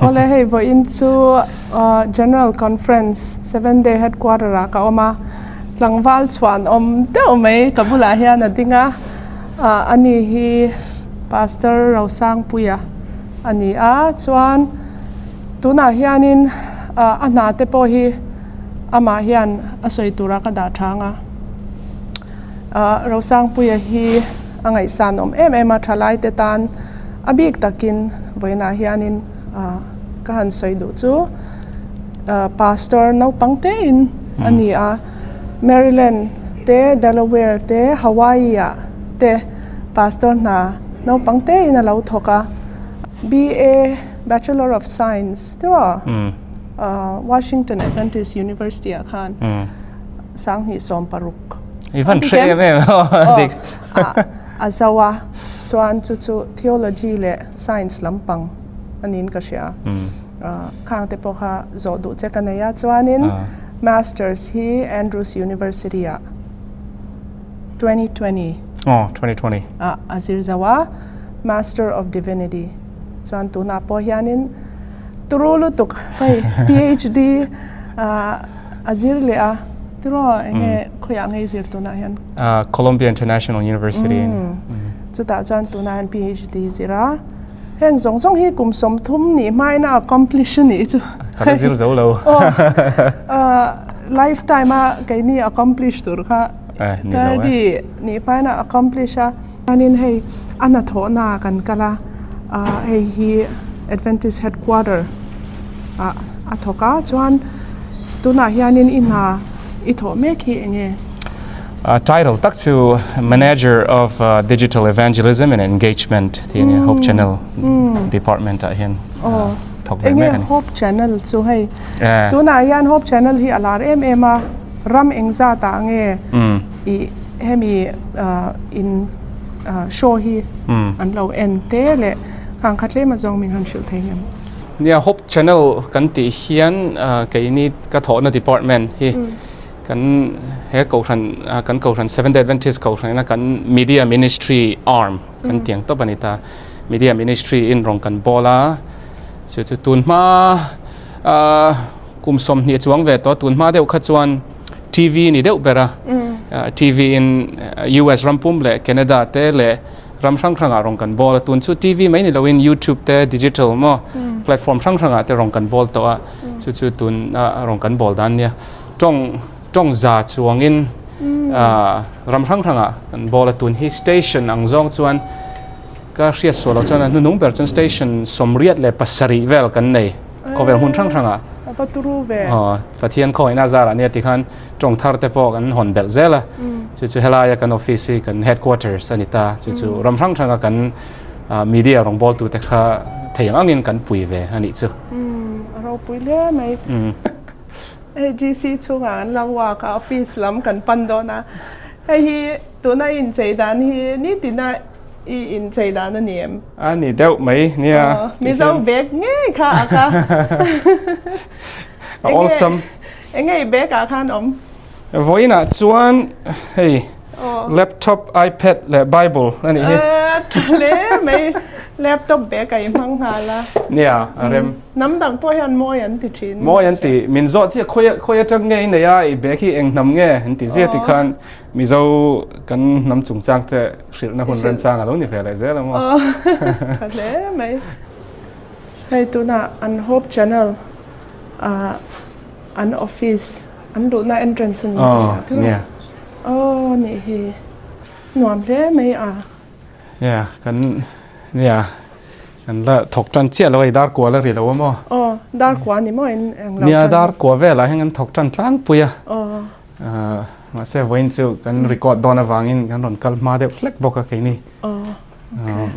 Awle hei vawiin chu General Conference Seventh Day Headquarter ah ka awm a, tlangval chhuan awm deuh mai ka bulah hian a ding a, ani hi Pastor Rosangpuia a ni a, chuan tunah hianin a hna te pawh hi amah hian a sawi tura ka dah thang a, Rosangpuia hi a ngaihsan awm em em a, thalai te tan a bik takin vawiinah hianin ka han sawi duh chu Pastor naupang tein a ni a, Maryland te Delaware te Hawaii ah te Pastor hna naupang tein a lo thawk a, BA Bachelor of Science tiraw Washington Adventist University ah khan sanghnih 60. I van hre em em dik. A zo a, chuan chu chu theology leh science lampang a niin ka hria. Khang te pawh kha zawh duh che ka nei a, chuanin masters hi Andrews University ah 2020 Oh, 2020. ah a zir zo a, Master of Divinity. Chuan tunah pawh hianin turu lutuk hei PhD A zir leh a, tiraw enge khawiah ngei zir tunah hian? Columbia International University a ni. Chutah chuan tunah hian PhD zir a, heng zawng zawng hi kum 30 nih hmain a accomplish a nih chu. Ka la zir zo lo. Lifetime a keini accomplish tur kha 30 nih hmain a accomplish a. Chuanin hei a hnathawhna ah kan kal a, hei hi Adventist Headquarter ah a thawk a, chuan tunah hianin i hna i thawh mek hi eng nge? Title tak chu Manager of Digital Evangelism and Engagement tih a ni a, Hope Channel Department ah hian thawk ve mek a ni. Eng nge Hope Channel chu hei? Tunah hian Hope Channel hi a lar em em a, ram engzat ah nge i hemi in show hi an lo en te leh khang kha tlem azawng min han hrilh thei ngem. Nia Hope Channel kan tih hian keini ka thawhna department hi kan he kohhran kan kohhran Seventh Day Adventist kohhran ina kan media ministry arm kan tiang tawp a ni ta. Media ministry in rawng kan bawl a, chu chu tun hma kum 20 chuang ve tawh tun hma deuh kha chuan TV ni deuh ber a, TV in US ram pum leh Canada te leh ram hrang hrangah rawng kan bawl a, tun chu TV mai ni loin YouTube te digital maw platform hrang hrangah te rawng kan bawl tawh a, chu chu tun rawng kan bawl dan nia. Tawng tawng za chuangin ram hrang hrangah kan bawl a, tun hi station ang zawng chuan ka hriat sual loh chuan a hnunung ber chuan station 87 vel kan nei khawvel hmun hrang hrangah. A va turu ve. Aw, Pathian khawngaihna zarah nia tikhan tawng thar te pawh kan hawn belh zel a. Chu chu helaia kan office hi kan headquarters a ni ta. Chu chu ram hrang hranga kan media rawngbawltu te kha thei ang angin kan pui ve a nih chu. A ropui hle mai. Hei GC chhungah an lo walk a, office lam kan pan dawn a. Hei hi tuna inchei dan hi nitina I inchei dan a ni em? A ni deuh mai nia. Mizo bag ngei kha a ka. A awlsam. Enge i bag ah khan awm? Vawiinah chuan hei laptop, ipad leh bible a nih hi. Tha hle mai. Laptop bag a i hmang nghal a. Nia, a rem. Hnam dang pawh hian mawi an ti thin. Mawi an ti. Min zawh chiah khawi atang nge i nei a, i bag hi eng hnam nge an ti zia tikhan Mizo kan hnam chungchang te hrilhna hun remchang a lo ni ve leh zel a maw? Tha hle mai. Hei tunah an Hope Channel ah an office an luhna entrance a ni ka hria. Aw nih hi. Nuam hle mai a. Nia kan nia kan la thawk tan chiah lo a dar kua la ri lo a maw? Aw dar kua ni maw in eng lo. Nia dar kua velah hian kan thawk tan tlangpui a. Aw. Mahse vawiin chu kan record dawn avangin kan rawn kal hma deuh hlek bawk a keini. Aw okay.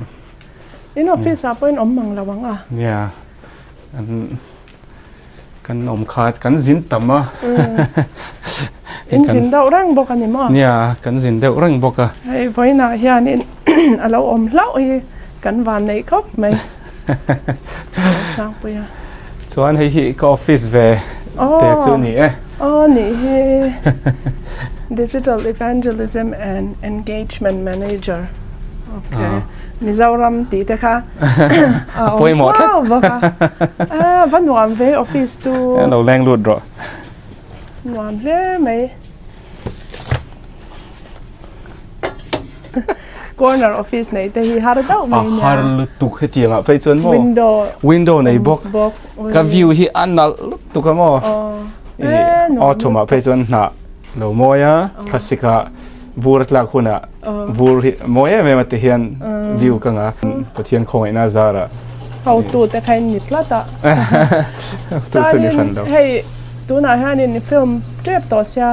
In office ah pawhin awm mang lo ang a? Nia kan kan awm kha kan zin tam a. In zin deuh reng bawk a ni maw? Nia kan zin deuh reng bawk a. Hei vawiinah hianin a lo awm hlauh hi kan van neih khawp mai. Sangpuia. Chuan hei hi ka office ve te chu ni e. Aw nih hi Digital Evangelism and Engagement Manager. Okay. Mizoram tih te kha a awm kuau bawk a. A va nuam ve office chu. Lo leng lut rawh. Nuam hle mai. Corner office nei te hi har deuh mai nia. A har lutuk hetiang ah phei chuan maw. Window. Window nei bawk. Bawk. Ka view hi a nalh lutuk a maw. Autumn ah phei chuan hnah lo mawi a, thlasik ah vur a tlak hunah vur hi mawi em em a ti hian view ka ngah. Pathian khawngaihna zarah. Hotu te kha in ni tlat a. Chu chu ni hran lo. Chuanin hei tunah hianin film tep tawh sia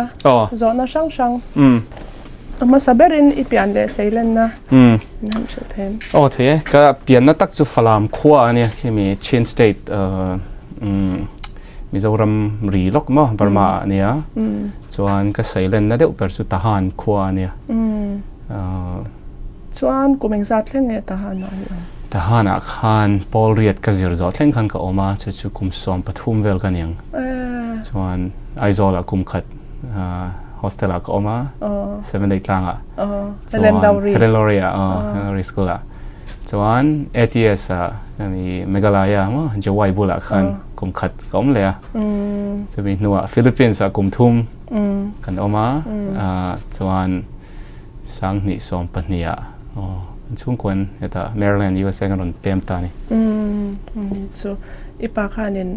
zawhna hrang hrang a hmasa berin i pian leh seilenna min han hrilh thei em? Aw thei e, ka pianna tak chu Falam khua a nia khimi Chin State Mizoram ri lawk maw Burma ah a nia chuan ka seilenna deuh ber chu Tahan khua a nia. Chuan kum engzat thleng nge Tahan ah i awm? Tahan ah khan Paul Riat ka zir zawh thleng khan ka awm a, chu chu kum 13 vel ka niang. Chuan Aizawl ah kum khat hostel ah ka awm a, Seven Day tlang ah. Helen Lowry. Helen Lowry ah, Helen Lowry school ah. Chuan ATS ah mi Meghalaya maw Jowai bulah khan kum khat ka awm leh a. Chumi hnuah Philippines ah kum thum kan awm a, chuan 20 12 ah kan chhungkuan hetah Maryland USA kan rawn pem ta a ni. Chu i pa khanin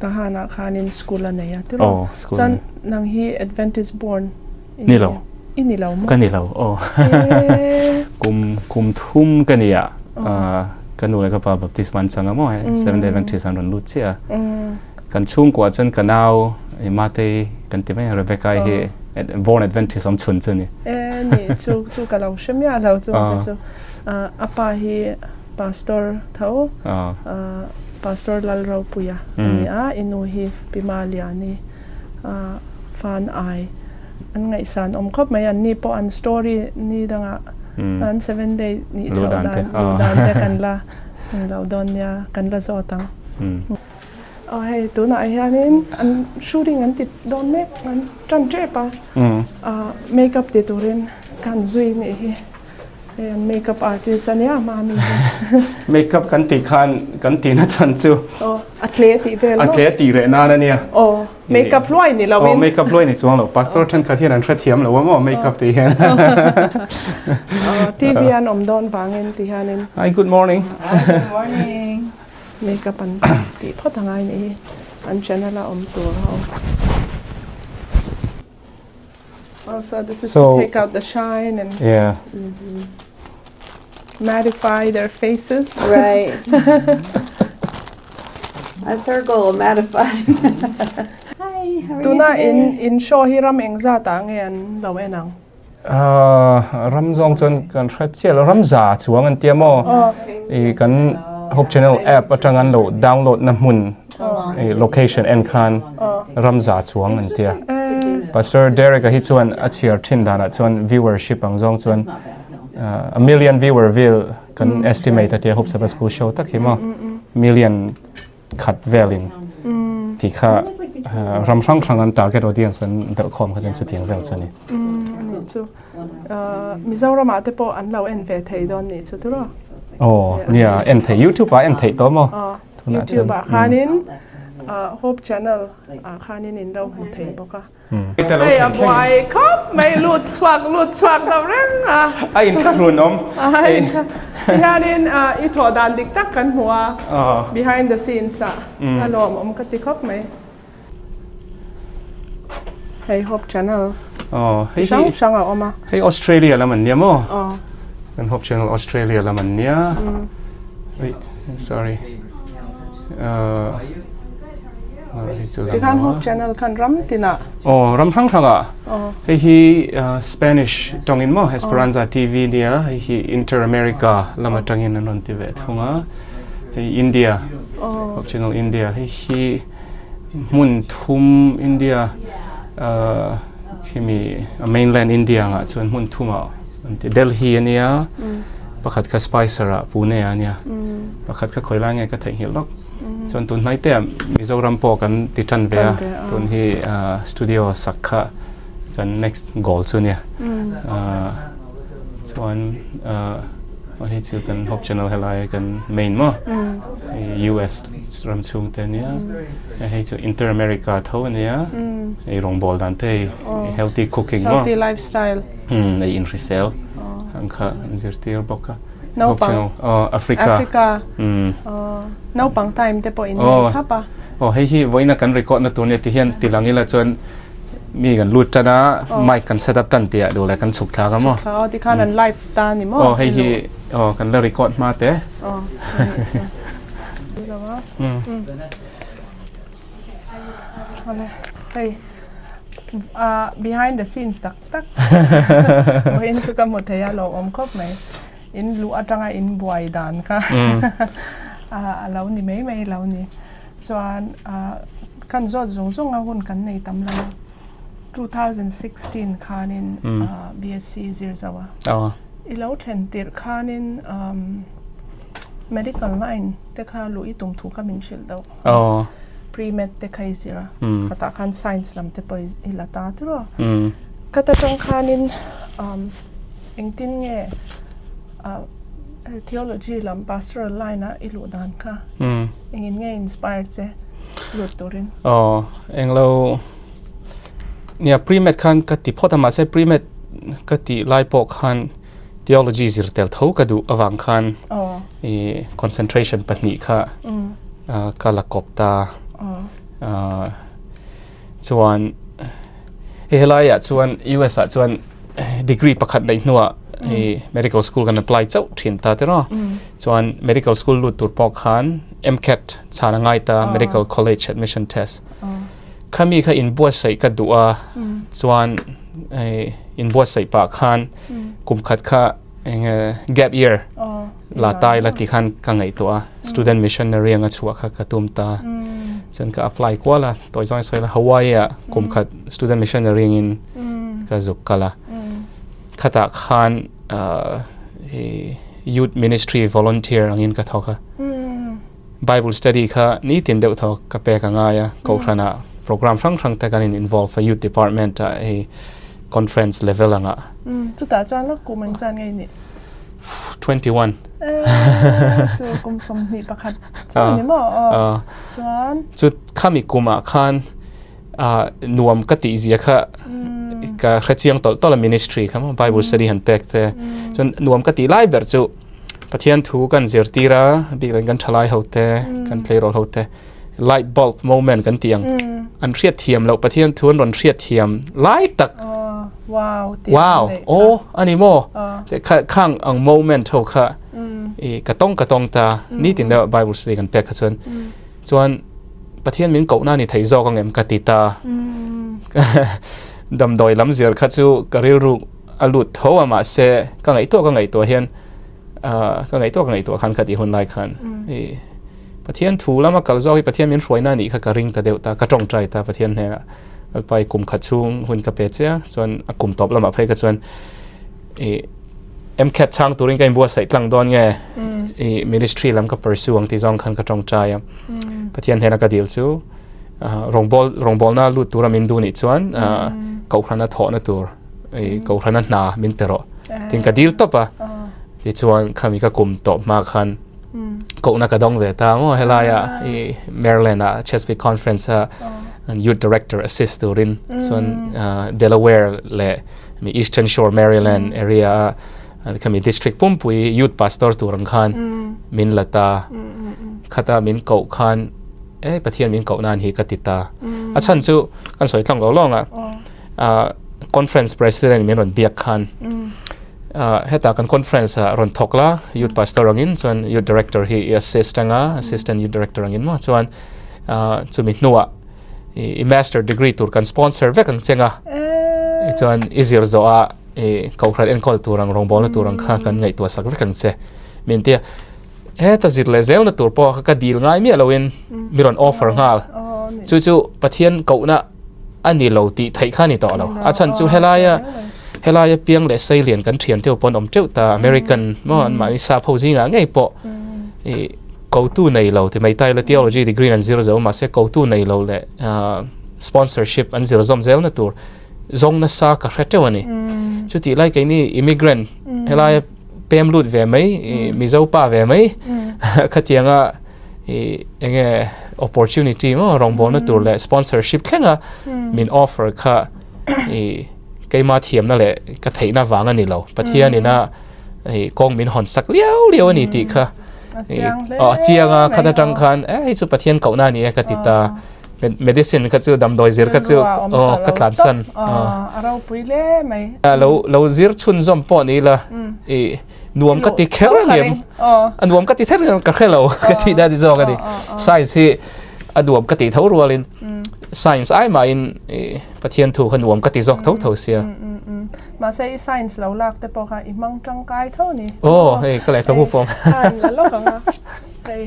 Tahan ah khanin school a nei a tiraw? Chuan nang hi Adventist born Ni lo. I ni lo maw? Ka ni lo aw. Kum kum thum ka ni a ka nu leh ka pa baptisma an chang a maw he Seventh Day Adventist an rawn lut chiah a. Kan chhungkua chuan ka nau i Matei kan ti mai a Rebecca i hi born Adventist awm chhun chu ni. E ni chu chu ka lo hre miah lo chu te chu a pa hi pastor tho pastor Lalropuia a ni a i nu hi Pi Maliani fan ai an ngaihsan awm khawp mai an ni pawh an story ni dangah an seven day nih chhoh dan luh dan te kan la lo dawn nia kan la zawt ang. Aw hei tunah hianin an shooting an ti dawn mek an tan tep a makeup ti turin ka han zui nih hi. Hei an makeup artist a nia mami hi. Makeup kan tih khan kan tihna chhan chu. Aw a tle tih vel maw? A tle tih reh nan a nia. Aw makeup hluai ni lo in. Aw makeup hluai ni chuang lo. Pastor thenkhat hian an hrethiam lo a maw makeup tih hian. Aw TV an awm dawn vangin ti hianin. Hi good morning. Hi good morning. Makeup an tih phawt angai nih hi. An channel a awm tur ho. Oh, so this is so, to take out the shine and yeah. Mm -hmm. mattify their faces. Right. That's our goal, mattify. Hi, how are Tuna you today? in in show hi ram engzat ah nge an lo en ang? Ram zawng chuan kan hre chiah lo, ram za chuang an tia maw? I kan Hope Channel app atang an lo download na hmun i location en khan ram za chuang an tia. Pastor Derek a hi chuan a chhiar thin danah chuan viewership ang zawng chuan a million viewer vel kan estimate a tia Hope Sabbath School show tak hi maw million khat velin tih kha ram hrang hrang an target audience an belh khawm kha chuan chutiang vel chu a ni. Ani chu Mizoramah te pawh an lo en ve thei dawn nih chu tiraw? Aw nia en thei YouTube ah en theih tawh maw? YouTube ah khanin Hope Channel ah khanin in lo hmu thei bawk a. Hei a buai khawp mai lut chhuak lut chhuak deuh reng a. A inthlahrun awm. Tihianin i thawh dan dik tak kan hmu a, behind the scenes ah a lawmawm ka ti khawp mai. Hei Hope Channel chi hrang hrang a awm a. Hei Australia lam an nia maw? Kan Hope Channel Australia lam an nia. Sorry. Tikhan Hope Channel khan ram tinah. Aw ram hrang hrangah. Hei hi Spanish tawngin maw Esperanza TV nia hei hi Inter America lam atangin an rawn ti ve thung a. Hei India Hope Channel India hei hi hmun thum India khimi mainland India angah chuan hmun thumah an ti Delhi ania pakhat kha Spicer ah Pune ah ania pakhat kha khawi lai nge ka theihnghilh lawk. Chuan tun hmai te ah Mizoram pawh kan ti tan ve a, tun hi studio sak kha kan next goal chu nia. Chuan. Aw hei chu kan Hope Channel helai kan main maw US ram chhung te ania hei chu Inter America tho ania ei rawngbawl dan te hei healthy cooking maw healthy lifestyle ei inhrisel ang kha an zirtir bawk a naupang aw Africa Africa naupang time te pawh in nei thlap a aw hei hi vawiina kan record na tur nia ti hian tilang ila chuan Mi kan lut tan a, mic kan set up tan tih ah duh leh kan chhuk thlak a maw? Chhuk thlak aw, tikhan an live ta ni maw? Aw hei hi aw kan la record hma te. Aw anih chu. Lo a. Awle hei ah behind the scenes tak tak vawiin chu ka hmu thei a lawmawm khawp mai. In luh atanga in buai dan kha a lo ni mai mai lo ni. Chuan kan zawt zawng zawng a hun kan nei tam lo a, 2016 khanin BSc zir zo a. I lo thlen tirh khanin medical line te kha luh i tum thu kha min hrilh deuh. Pre-med te kha i zir a, khatah khan science lam te pawh i la ta tiraw. Ka ta tang khanin engtin nge Theology lam pastoral line a i luh dan kha engin nge inspire che lut turin? Aw englo nia pre-med khan ka ti phawt a mahse pre-med ka tih lai pawh khan theology zir tel tho ka duh avang khan i concentration pahnih kha ka la kawp ta chuan hei helaiah chuan US ah chuan degree pakhat neih hnuah hei medical school kan apply chauh thin ta te rawh chuan medical school lut tur pawh khan MCAT chhan a ngai ta medical college admission test khami kha inbuatsaih ka duh a chuan hei inbuatsaih pah khan kum khat kha eng gap year la tai la ti khan ka ngaihtuah a student missionary anga chhuah kha ka tum ta chuan ka apply kual a tawi zawng sawi la Hawaii ah kum khat student missionary angin ka zuk kal a khatah khan youth ministry volunteer angin ka thawk a Bible study kha nitin deuh thaw ka pek a ngai a kohhran ah program hrang hrang te kan in involve a youth department ah hei conference level anga. Chutah chuan lawk kum engzat nge i nih? 21. Chu kum 21 chauh ni maw? Aw. Chuan. Chu khami kum ah khan nuam ka tih zia kha ka hrechiang tawlh tawlh a ministry kha maw Bible study han pek te chuan nuam ka tih lai ber chu Pathian thu kan zirtir a bik in kan thalai ho te kan tleirawl ho te light bulb moment kan tih ang an hriat thiam loh Pathian thu an rawn hriat thiam lai tak wow wow aw ani maw te kha khang ang moment ho kha i ka tawng ka tawng ta nitin deuh Bible study kan pek kha chuan chuan Pathian min kohna ni thei zawk ang em ka ti ta damdawi lam zir kha chu ka rilru a lut tho a mahse ka ngaihtuah ka ngaihtuah hian ka ngaihtuah ka ngaihtuah khan ka tih hun lai khan i Pathian thu lama kal zawk hi Pathian min hruaina anih kha ka ring ta deuh ta ka tawngtai ta Pathian hnenah Lalpa i kum khat chhung hun ka pe che a chuan a kum tawp lamah phei kha chuan i MCAT chhang turin ka inbuatsaih tlang dawn nge i ministry lam ka pursue ang tih zawng khan ka tawngtai a Pathian hnena ka dil chu rawngbawl rawngbawlna lut tura min duh nih chuan kohhrana thawhna tur i kohhrana hna min pe rawh tin ka dil tawp a tichuan khami ka kum tawp hma khan kohna ka dawng ve ta maw helaia i Maryland ah Chesapeake Conference a youth director assist turin chuan Delaware leh mi Eastern Shore Maryland area a khami district pumpui youth pastor tur ang khan min la ta khata min koh khan e Pathian min koh nan hi ka ti ta a chhan chu kan sawi tlang lo lawng a conference president min rawn biak khan heta kan conference ah rawn thawk la youth pastor angin chuan youth director hi i assist anga assistant youth director angin maw chuan chumi hnuah i master degree tur kan sponsor vek ang chenga chuan i zir zawh a i kohhran enkawl tur ang rawngbawlna tur ang kha kan ngaihtuah sak vek ang che min tia heta zir leh zelna tur pawh ka dil ngai miah loin mi rawn offer nghal chu chu Pathian kohna a ni lo tih theih kha a ni tawh lo. A chhan chu helaia helaia piang leh sei lian kan thian teuh pawn awm teuh ta American maw an mahni sap ho zingah ngei pawh ih kotu nei lo ti mai ta ila theology degree an zir zo mahse kotu nei lo leh sponsorship an zir zawm zel na tur zawng nasa ka hre teuh a ni. Chutih lai keini immigrant helaia. pem lut ve mai Mizo pa ve mai khatianga i enge opportunity maw rawngbawlna tur leh sponsorship thlenga min offer kha i keima thiamna leh ka theihna vang a ni lo Pathian ina i kawng min hawn sak liau liau a ni tih kha a chiang a khat atang khan e hei chu Pathian kohna a ni e ka ti ta medicine kha chu damdawi zir kha chu aw ka tlansan a ropui hle mai lo lo zir chhunzawm pawh ni ila i nuam ka ti kher a niam a nuam ka ti kher ka hre lo ka tih na ni zawk a ni science hi a nuam ka tih tho rualin science ai mahin Pathian thu kha nuam ka ti zawk tho tho sia mahse i science lo lak te pawh kha i hmang tangkai tho ni aw hei ka lehkha mu pawm la lawk anga hei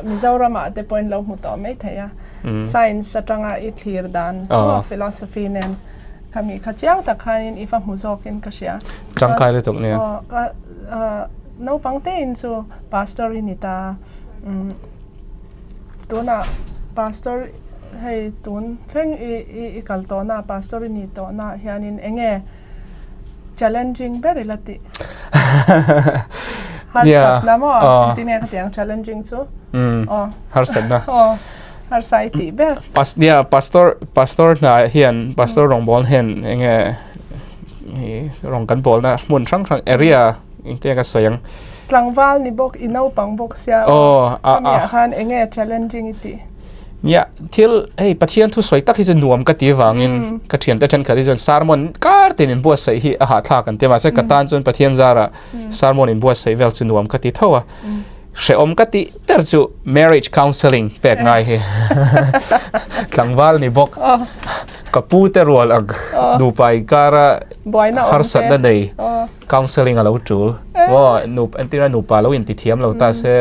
Mizoramah te pawhin lo hmu tawh mai thei a science atanga i thlir dan philosophy nen Khami kha chiang tak khanin i va hmu zawkin ka hria. Tangkai lutuk nia. Aw ka naupang tein chu pastor i ni ta. Tunah pastor hei tun thleng i i i kal tawhna pastor i nih tawhna ah hianin enge challenging ber ila tih? Harsatna maw? Engtin nge ka tih ang challenging chu? Aw. Harsatna. Aw. Harsa i tih ber. Pas nia pastor pastor hna hian pastor rawngbâwl hian enge hi rawng kan bâwlna hmun hrang hrang area engte ka sawi ang. Tlangval ni bawk i naupang bawk sia aw a a khan enge challenging i tih. Nia thil hei Pathian thu sawi tak hi chu nuam ka ti vangin ka thiante thenkhat hi chuan sermon kar tin inbuatsaih hi a hahthlak an ti a mahse ka tan chuan Pathian zara sermon inbuatsaih vel chu nuam ka ti tho a. Hrehawm ka tih ber chu marriage counselling pek ngai hi tlangval ni bawk ka pu te rual ang nupa inkara harsatna nei counselling a lo tul aw entirna nupa lo inti thiam lo ta se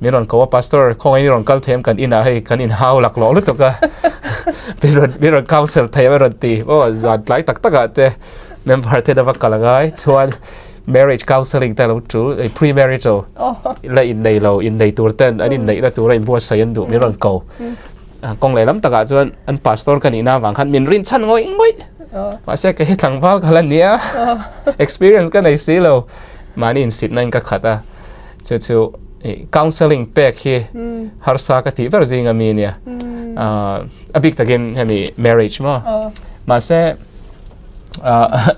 min rawn ko a pastor khawngaih in rawn kal thei em kan inah hei kan inhau laklawh lutuk a min rawn min rawn counsel thei em a rawn ti aw zan tlai tak takah te member ten a va kal angai chuan marriage counselling te lo tul pre-marital la innei lo innei tur ten an inneihna tura inbuatsaih an duh min rawn ko kawng lehlam takah chuan an pastor ka nihna avang khan min rin chhan ngawih ngawih mahse ka hi tlangval ka la nia experience ka nei si lo mahni insitna in ka khat a chu chu counselling pek hi harsa ka tih ber zinga mi nia a bik takin hemi marriage maw mahse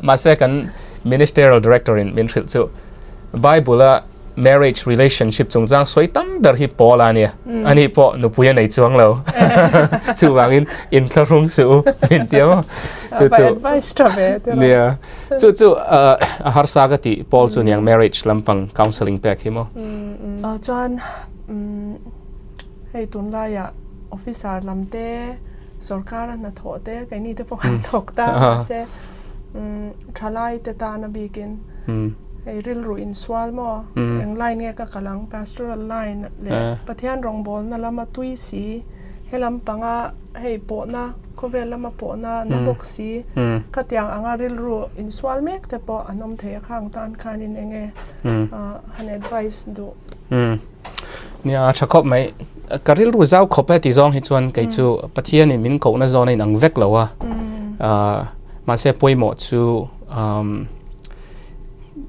Mahse kan Ministerial Director in min hrilh chu Bible a marriage relationship chungchang sawi tam ber hi Paul a nia. Ani pawh nupui a nei chuang lo. Chuvangin inthlahrung suh u min ti a. Chu chu advice tha ve te Nia. Chu chu a harsa ka tih Paul chu niang marriage lampang counselling pek hi maw. Chuan hei tunlaiah officer lam te Sorkar a hnathawh te keini te pawh kan thawk ta mahse thalai te tan a bikin hei rilru insual maw eng line nge ka kal ang pastoral line leh Pathian rawngbawlna lama tui si helam panga hei pawhna khawvel lama pawhna na bawk si khatiang anga rilru insual mek te pawh an awm thei a khang tan khanin enge han advice duh. Nia tha khawp mai. Ka rilru zau khawp e ti zawng hi chuan kei chu Pathianin min kohna zawn a inang vek lo a. Mahse pawimawh chu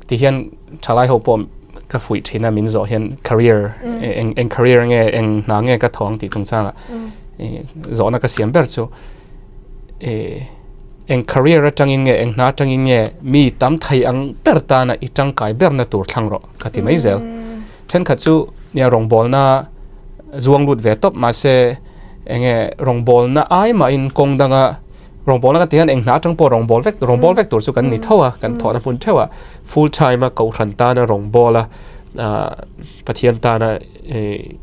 ti hian thalai ho pawh ka fuih thin a min zawh hian career eng eng career nge eng hna nge ka thawng tih chungchangah zawhna ka siam ber chu eng career atangin nge eng hna atangin nge mi tam thei ang ber tana i tangkai berna tur thlang rawh. ka ti mai zel. Thenkhat chu nia rawngbawlna zuang lut ve tawp mahse enge rawngbawlna ai mahin kawng danga rawngbawlna ka tih hian eng hna atang pawh rawngbâwl vek rawngbâwl vek tur chu kan ni tho a kan thawhna hmun theuh a full time a kohhran tana rawngbâwl a ah Pathian tana ih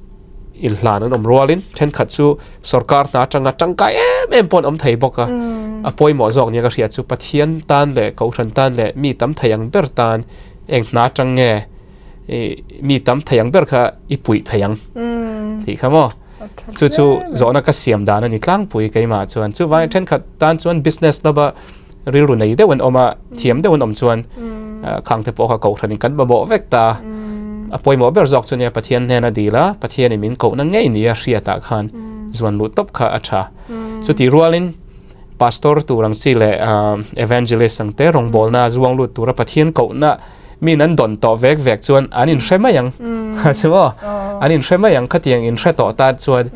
inhlan an awm rualin thenkhat chu sorkar hna atanga tangkai em em pawh an awm thei bawk a a pawimawh zawk nia ka hriat chu Pathian tan leh kohhran tan leh mi tam thei ang ber tan eng hna atang nge mi tam thei ang ber kha i puih thei ang tih kha maw chu chu zawhna ka siam dan a ni tlangpui keimah chuan chuvangin thenkhat tan chuan business lama rilru nei deuh an awm a thiam deuh an awm chuan khang te pawh kha kohhranin kan mamawh vek ta a pawimawh ber zawk chu nia Pathian hnena dil a Pathianin min kohna ngei nia hriatah khan zuan luh tawp kha a tha chutih rualin Pastor tur ang chi leh Evangelist ang te rawngbawlna zuang lut tura Pathian kohna. Min an dawn tawh vek vek chuan an inhre mai ang. Chu maw? An inhre mai ang khatiang inhre tawh tan chuan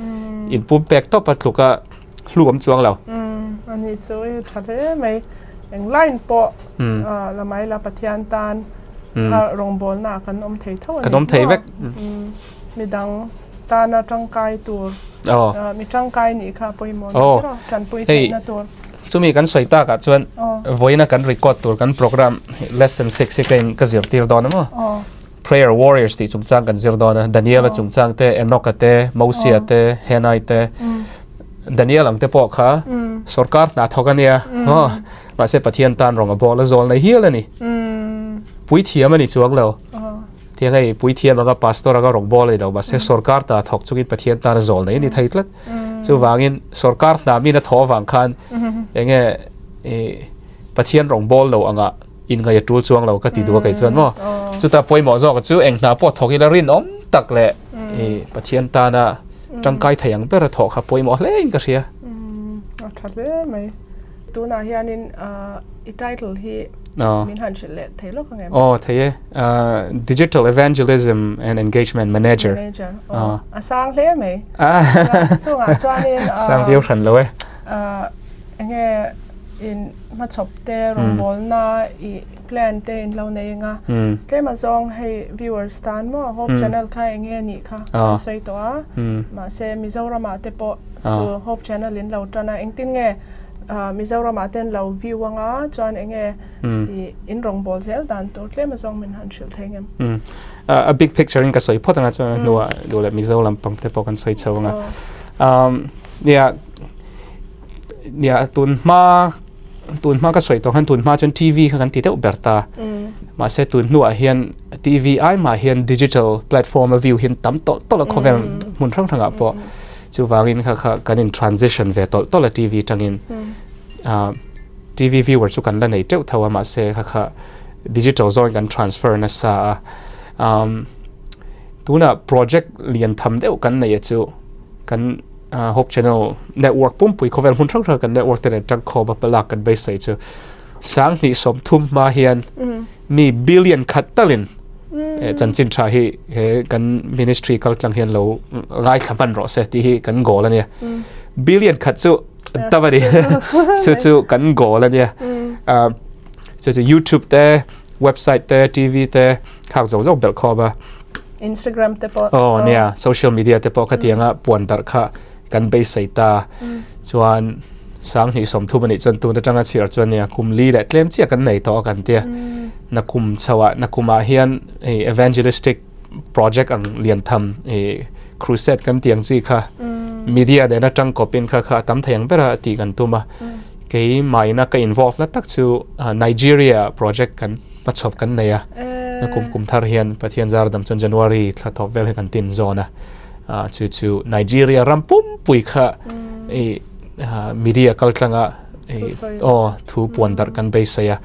inpumpek tawp a tluk a hlu awm chuang lo. A nih chu i tha hle mai. Eng line pawh la mai la Pathian tan a rawngbawlna ah kan awm thei tho a ni. Kan awm thei vek. Midang tana tangkai tur, mi tangkai nih kha pawimawh ni ber a, tanpui theihna tur. Chumi kan sawi takah chuan vawiina kan record tur kan program lesson 6 hi ka in ka zirtir dawn a maw? Prayer Warriors tih chungchang kan zir dawn a, Daniela chungchang te, Enoch-a te, Mosia te, Henai te, Daniel ang te pawh kha sorkar hna thawk a nia maw? Mahse Pathian tan rawng a bawl a zawl nei hial a ni. Puithiam a ni chuang lo. Tiang hei puithiam anga pastor anga rawng bawl a ni lo mahse sorkar hna thawk chungin Pathian tan a zawl nei a ni thei tlat. Chuvangin sorkar hna min a thaw avang khan enge Pathian rawng bawl lo anga inngaih a tul chuang lo ka ti duh a kei chuan maw. Chuta pawimawh zawk chu eng hna pawh thawk ila rinawm tak leh Pathian tana tangkai thei ang ber a thawh kha pawimawh hle in ka hria. A tha hle mai. Tunah hianin i title hi min han hrilh leh thei lawk ang em? Aw thei e. Digital Evangelism and Engagement Manager. Manager. Aw a sang hle mai. Chungah chuanin Sang viau hran lo e. Enge in hmachhawp te rawngbawlna i plan te in lo nei anga tlem azawng hei viewers tan maw Hope Channel kha enge nih kha kan sawi tawh a mahse Mizoramah te pawh chu Hope Channel in lo tan a engtin nge Mizoramah te an lo view anga chuan enge i in rawngbâwl zel dan tur tlem azawng min han hrilh thei ngem. A big picture in ka sawi phawt anga chuan hnuah duh leh Mizo lampang te pawh kan sawi chho anga. Nia nia tun hma tun hma ka sawi tawh khan tun hma chuan TV kha kan ti deuh ber ta. Mahse tun hnuah hian TV ai mah hian digital platform a view hian tam tawlh tawlh a khawvel hmun hrang hrangah pawh. Chuvangin kha kha kan in transition ve tawlh tawlh a TV tangin TV viewer chu kan la nei teuh tho a mahse kha kha digital zawngin kan transfer nasa a. Tunah project lian tham deuh kan nei a chu kan Hope Channel network pumpui khawvel hmun hrang hrang kan network te nen tangkhawm a palak kan beisei chu 2030 hma hian mi billion khat talin chanchin tha hi he kan ministry kal tlang hian lo ngaithla hman rawh se tih hi kan goal ania billion khat chu tam ani chu chu kan goal ania chu chu youtube te website te tv te khak zawk zawk belh khawm a Instagram te pawh oh nia social media te pawh khatianga puan darh kha kan beisei ta chuan 2030 anih chuan tun atanga chhiar chuan nia kum li leh tlem chiah kan nei tawh a kan tia na kum chhoah na kumah hian hei evangelistic project ang lian tham hei crusade kan tih ang chi kha media nena tangkawpin kha kha a tam thei ang ber a tih kan tum a keimahina ka involve na tak chu Nigeria project kan hmachhawp kan nei a na kum kum thar hian Pathian zar dam chuan January thla thawk vel hi kan tin zawn a chu chu Nigeria ram pumpui kha i media kal tlanga aw thu puan darh kan beisei a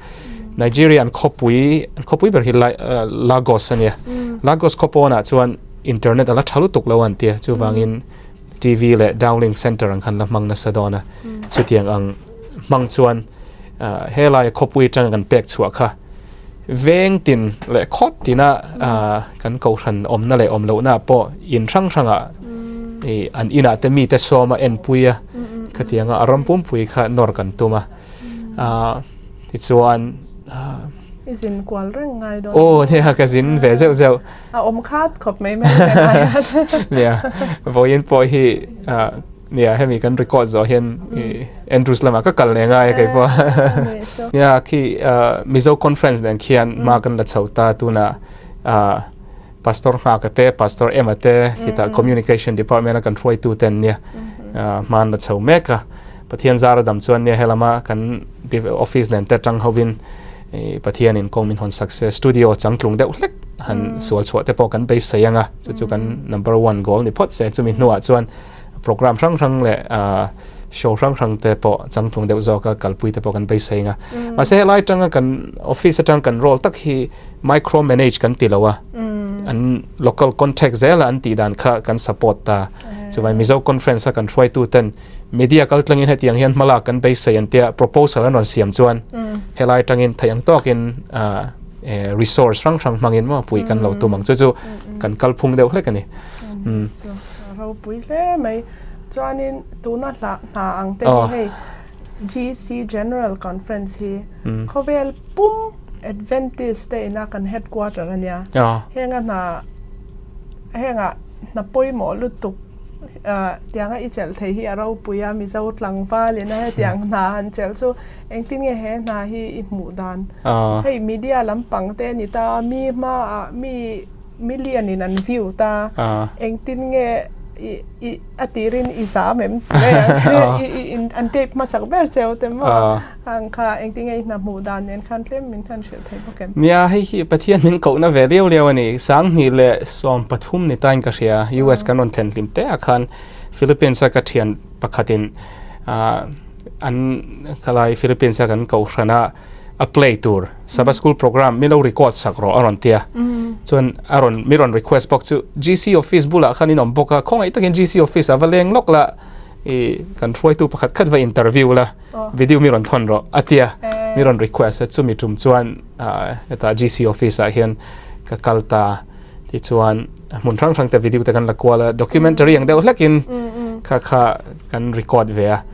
Nigeria an khawpui an khawpui ber hi Lagos ania Lagos khawpawnah chuan internet ala tha lutuk lo an tia chuvangin TV leh downlink center ang khan la hmang nasa dawn a chutiang ang hmang chuan helai khawpui atanga kan pek chhuah kha Veng tin leh khawt tina kan kohhran awmna leh awm lohna pawh in hrang hrangah an inah te mite sawm a enpui a khatianga a ram pumpui kha nawr kan tum a tichuan I zin kual reng ngai dawn. Aw nia ka zin ve zeuh zeuh. A awm khat khawp mai mai ngai a. Nia vawiin pawh hi Nia hemi kan record zawh hian Andrews lamah ka kal leh ngai a kei pawh. Nia khi Mizo conference nen khian hma kan la chho ta tunah Pastor Nghaka te Pastor Emma te khitah communication department a kan hruaitu ten nia hma an la chho mek a. Pathian zara dam chuan nia helama kan office nen te tang hovin Pathianin kawng min hawn sak se studio changtlung deuh hlek han sual chhuah te pawh kan beisei anga chu chu kan number one goal ni phawt se chumi hnuah chuan program hrang hrang leh show hrang hrang te pawh changtlung deuh zawka kalpui te pawh kan beisei anga mahse helai atanga kan office atang kan role tak hi micro manage kan ti lo a an local contact zela an tih dan kha kan support ta chuai Mizo conference a kan hruaitu ten media kal tlangin hetiang hian hmalak kan beisei an tia proposal an rawn siam chuan helai atangin thei ang tawkin. resource hrang hrang hmangin maw pui kan lo tum ang chu chu kan kalphung deuh hlek a ni. Chu ropui hle mai. Chuanin tuna hla hna ang te hi hei GC General Conference hi khawvel pum Adventist te ina kan headquarter a nia. Henga hna henga hna pawimawh lutuk tianga i chelh thei hi a ropui a, Mizo tlangvalin a hetiang hna han chelh chu Engtin nge he hna hi i hmuh dan? Hei media lampang te a ni ta, mi hmaah mi million in an view ta, engtin nge i i a tirin i zam em i an tape hmasak ber cheu te maw ang kha engtin nge i hna hmuh dan nen khan tlem min han hrilh thei bawk em? Nia, hei hi Pathian min kohna ve liau liau a ni. 2013 ni tain ka hria, US kan rawn thlen hlim te ah khan Philippines a ka thian pakhatin an khalai Philippines a kan kohhran a a play tur Sabbath school program mi lo record sak rawh a rawn tia chuan a rawn mi rawn request bawk chu GC office bulah khan in awm bawk a khawngaih takin GC office a va leng lawk la i kan hruaitu pakhat khat va interview la video mi rawn thawn rawh a tia mi rawn request a chumi tum chuan heta GC office ah hian ka kal ta tichuan hmun hrang hrang te video te kan la kual a documentary ang deuh hlekin kha kha kan record ve a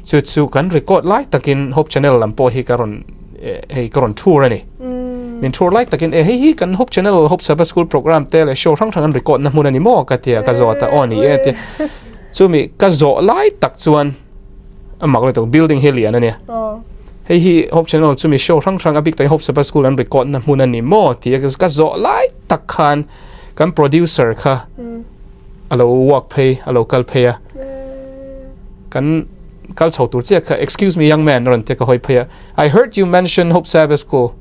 chu chu kan record lai takin Hope Channel lam pawh hi ka rawn hei ka rawn tour ani min tour lai takin e hei hi kan Hope Channel Hope Sabbath School program te leh show hrang hrang an record na hmun ani maw ka tia ka zawh ta aw ni e te chumi ka zawh lai tak chuan a mak lutuk building hi lian ania hei hi Hope Channel chumi show hrang hrang a bik takin Hope Sabbath School an record na hmun ani maw tia ka zawh lai tak khan kan producer kha a lo walk phei a lo kal phei a kan kal chho tur chiah kha excuse me young man rawn tia ka hawi phei a I heard you mention Hope Sabbath School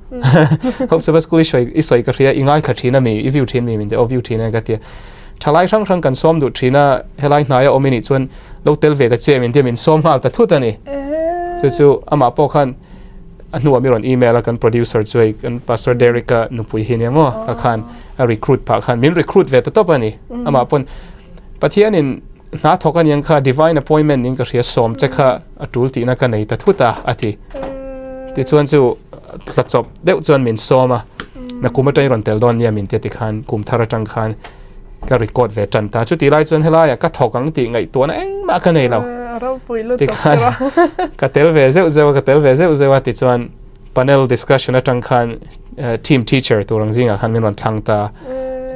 Hope Sabbath School i sawi i sawi ka hria i ngaithla thin a mi i view thin mi min ti aw view thin a ka tia thalai hrang hrang kan sawm duh thin a helai hnaia awm i nih chuan lo tel ve ta che min tia min sawm nghal ta thut a ni chu chu amah pawh khan a hnuah mi rawn email a kan producer chu hei kan Pastor Derek a nupui hi nia maw ka khan a recruit phah khan min recruit ve ta tawp a ni amah pawn Pathianin hna thawk a niang kha divine appointment in ka hria sawm che kha a tul tihna ka nei ta thut a a ti tichuan chu tla chawp deuh chuan min sawm a na kum atangin rawn tel dawn nia min tia tikhan kum thar atang khan ka record ve tan ta chuti lai chuan helaia ka thawk ang tih ngaihtuahna engmah ka nei lo tikhan ka tel ve zeuh zeuh a ka tel ve zeuh zeuh a tichuan panel discussion atang khan team teacher tur ang zingah khan min rawn thlang ta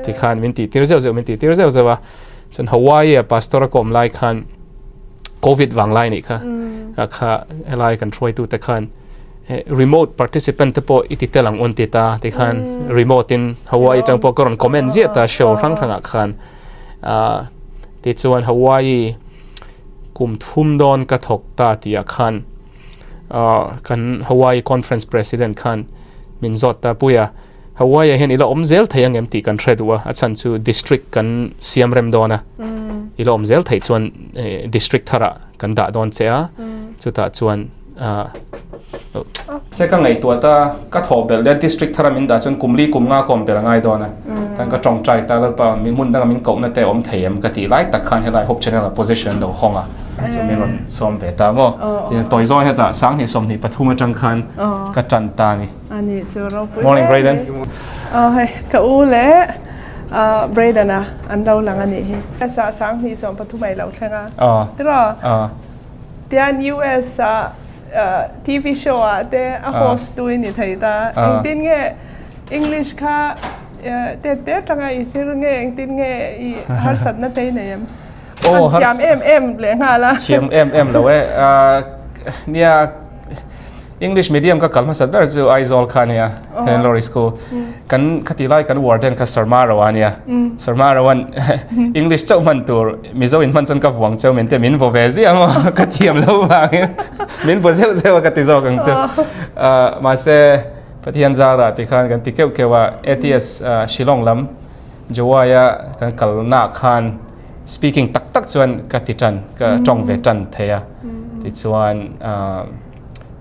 tikhan min tih tir zeuh zeuh min tih tir zeuh zeuh a chuan Hawaii a pastor a kawm lai khan covid vang lai nih kha kha helai kan hruaitu te khan remote participant te pawh i ti tel ang un ti ta ti khan remote in Hawaii tang pawh ka rawn comment ziah ta show hrang hrangah khan ti chuan Hawaii kum thum dawn ka thawk ta tih ah khan kan Hawaii conference president khan min zawt ta pui a Hawaii ah hian i la awm zel thei ang em tih kan hre duh a a chhan chu district kan siam rem dawn a i la awm zel theih chuan district tharah kan dah dawn che a chutah chuan Se ka ngaihtuah ta ka thawh belh leh district thara min dah chuan kum li kum nga ka awm belh a ngai dawn a tan ka tawngtai ta lalpa min hmun danga min kohna te awm thei em ka tih lai tak khan helai Hope Channel ah position an lo hawng a chu min rawn sawm ve ta maw tawi zawng hetah 2023 atang khan ka tan ta a ni. Ani chu ropui Morning Brayden. Aw hei ka u leh Brayden a an lo lang a nih hi. 2023 ai lo thleng a. Tiraw? Tian US ah TV show ah te a host tu i ni thei ta. Engtin nge English kha tet te atanga i zir nge engtin nge i harsatna te i nei em? Aw An thiam em em leh nghal a. Thiam em em lo e. Nia English medium ka kal hmasa ber chu Aizawl kha ania, Helen Lowry School. Kan khati lai kan warden kha Sir Maro a nia. Sir Maro an English chauh hman tur Mizo in hman chuan ka vuang cheu min tia min vaw ve ziah maw ka thiam lo vangin min vaw zeuh zeuh a ka ti zawk ang chu. Mahse Pathian zara ti khan kan ti keuh keuh a ATS Shillong lam Jowai a kan kalna khan speaking tak tak chuan ka ti tan ka tawng ve tan thei a tichuan.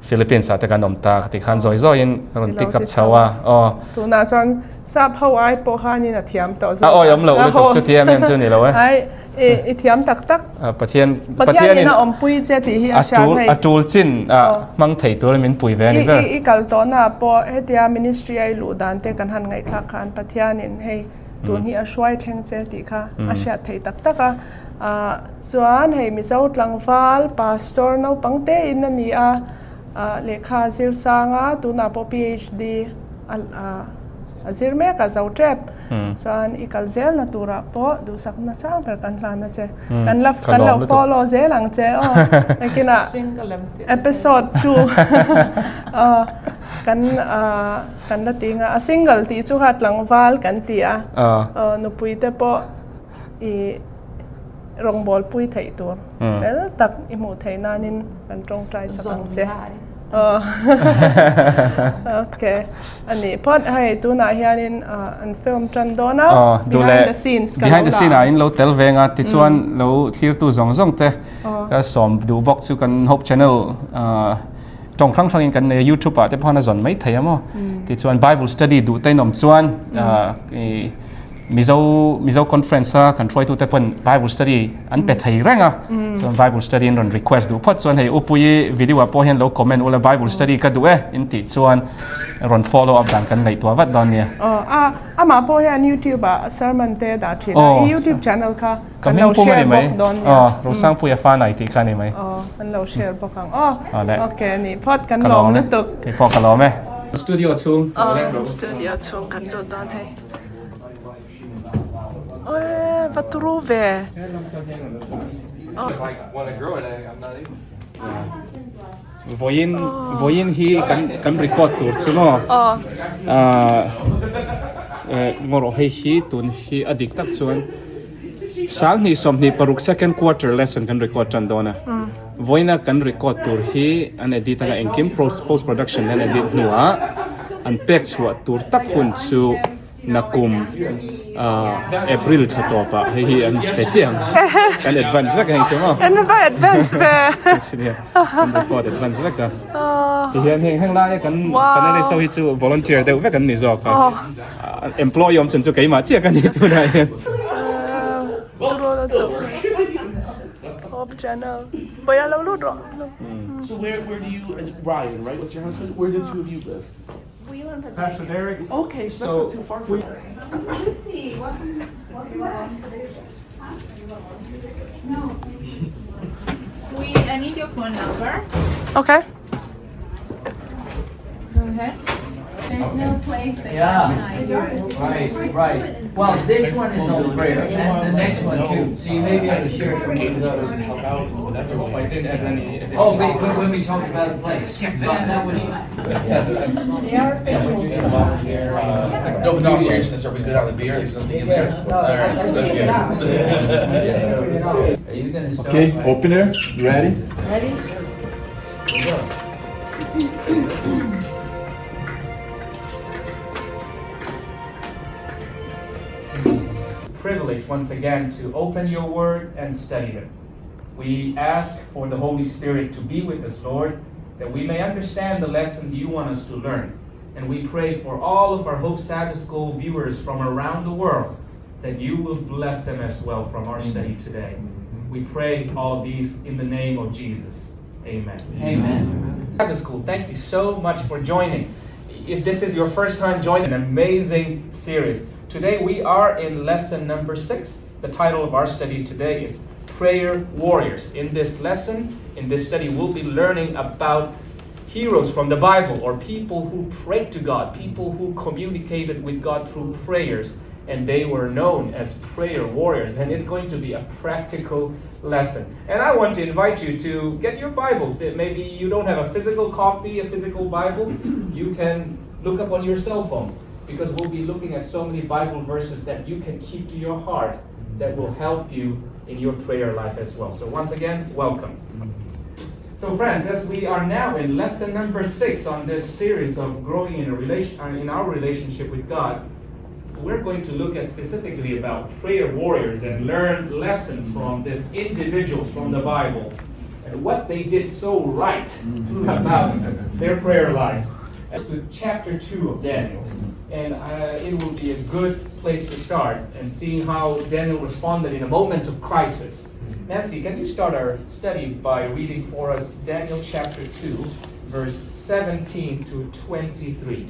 Philippines ah te kan awm ta ti khan zawi zawiin ka rawn pick up chho a aw. Tunah chuan sap ho ai pawh khanin a thiam tawh zawk a. A awihawm loh lutuk chu ti em em chu ni lo e. Ai i thiam tak tak. Pathian Pathianin a awmpui che tih hi a hriat hei. A tul chin a hmang thei turin min pui ve a ni ber. I kal tawhnaah pawh hetia ministry a i luh dan te kan han ngaihthlak khan Pathianin hei tun hi a hruai thleng che tih kha a hriat theih tak tak a. Ah chuan hei Mizo tlangval pastor naupang te in a ni a, ah lehkha a zir sang a, tunah pawh PhD a ah a zir mek a zo tep. Chuan i kal zel na turah pawh duhsakna sang ber kan hlan a che. Kan la kan lo follow zel ang che aw. Nakinah episode 2 aw kan ah kan la ti nga a single tih chu kha tlangval kan ti a, aw nupui te pawh i rawngbâwl pui theih tur fel tak i hmuh theih nanin kan tawngtai sak ang che. Ok, a nih phawt. Hei tunah hianin an film tan dawn a, behind the scenes ka lo la. Behind the scene ah in lo tel veng a, tichuan lo thlirtu zawng zawng te ka sawm duh bawk chu kan Hope Channel tawng hrang hrangin kan nei a, YouTube ah te pawh khan a zawn mai thei a maw. Tichuan Bible study duh te in awm chuan i Mizo Mizo conference a kan hruaitute pawn Bible study an pe thei reng a chuan Bible study an rawn request duh phawt chuan hei Upuii video ah pawh hian lo comment ula Bible study ka duh e in tih chuan rawn follow up dan kan ngaihtuah vat dawn nia. Aw a amah pawh hian YouTube ah sermon te dah thin a i YouTube channel kha kan lo share bawk dawn nia. Aw Rosangpuia Fanai tih kha a ni mai. Aw kan lo share bawk ang aw. Ok ni phawt kan lawm lutuk. Keipawh ka lawm e. Studio chhung. Aw studio chhung kan lut dawn hei. Va turu ve. Vawiin vawiin hi kan kan record tur chu maw ah ngawrawh hei hi tun hi a dik tak chuan 2026 second quarter lesson kan record tan dawn a vawiina kan record tur hi an edit anga engkim post production an edit hnuah an pek chhuah tur tak hun chu Nakum April thla tawpah hei hi an pe chiah ang. Kan advance vek a heng chu maw? Kan va advance ve. Kan record advance vek a. Ti hian heng heng laia kan kan LSO hi chu volunteer deuh vek an ni zawk a. Employee awm chhan chu keimah chiah ka ni tunah hian. Hope channel. Bawia lo lut rawh. So where where do you Ryan right what's your husband where do the two of you live? Pastor Derek. Okay, so that's not too far from here. Lucy, welcome, welcome back. No. We, I need your phone number. Okay. Go ahead. There's no place. Yeah. Right, right. Well, this one is on prayer, and the next one too. So you may be able to share some of those. I didn't add any. Oh, wait, when, when we talked about a place. But that was. They are official. No, but no, seriousness, are we good on the beer? There's nothing in there? All right, okay. Are you gonna start? Okay, opener, ready? Ready? Privilege once again to open your word and study them. We ask for the Holy Spirit to be with us, Lord, that we may understand the lessons you want us to learn. And we pray for all of our Hope Sabbath School viewers from around the world that you will bless them as well from our study today. We pray all these in the name of Jesus. Amen. Amen. Sabbath School, thank you so much for joining. If this is your first time joining an amazing series, today we are in lesson number 6. The title of our study today is Prayer Warriors. In this lesson, in this study, we'll be learning about heroes from the Bible or people who prayed to God, people who communicated with God through prayers, and they were known as prayer warriors. And it's going to be a practical lesson. And I want to invite you to get your Bibles. Maybe you don't have a physical copy, a physical Bible. You can look up on your cell phone because we'll be looking at so many Bible verses that you can keep to your heart that will help you in your prayer life as well. So once again, welcome. So friends, as we are now in lesson number 6 on this series of growing in a relation in our relationship with God, we're going to look at specifically about prayer warriors and learn lessons from these individuals from the Bible. And what they did so right about their prayer lives. To chapter 2 of Daniel. And uh, it will be a good place to start and seeing how Daniel responded in a moment of crisis. Nancy, can you start our study by reading for us Daniel chapter 2, verse 17 to 23?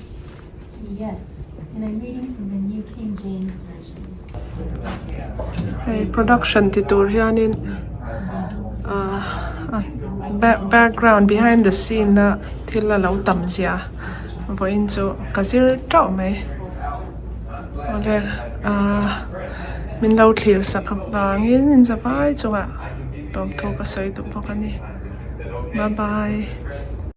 Yes, and I'm reading from the New King James Version. Hei production ti tur hianin ah background behind the scene a thil a lo tam zia vawiin chu ka zir tauh mai awle ah min lo thlir sak avangin in zavai chungah lawmthu ka sawi duh bawk a ni bye bye.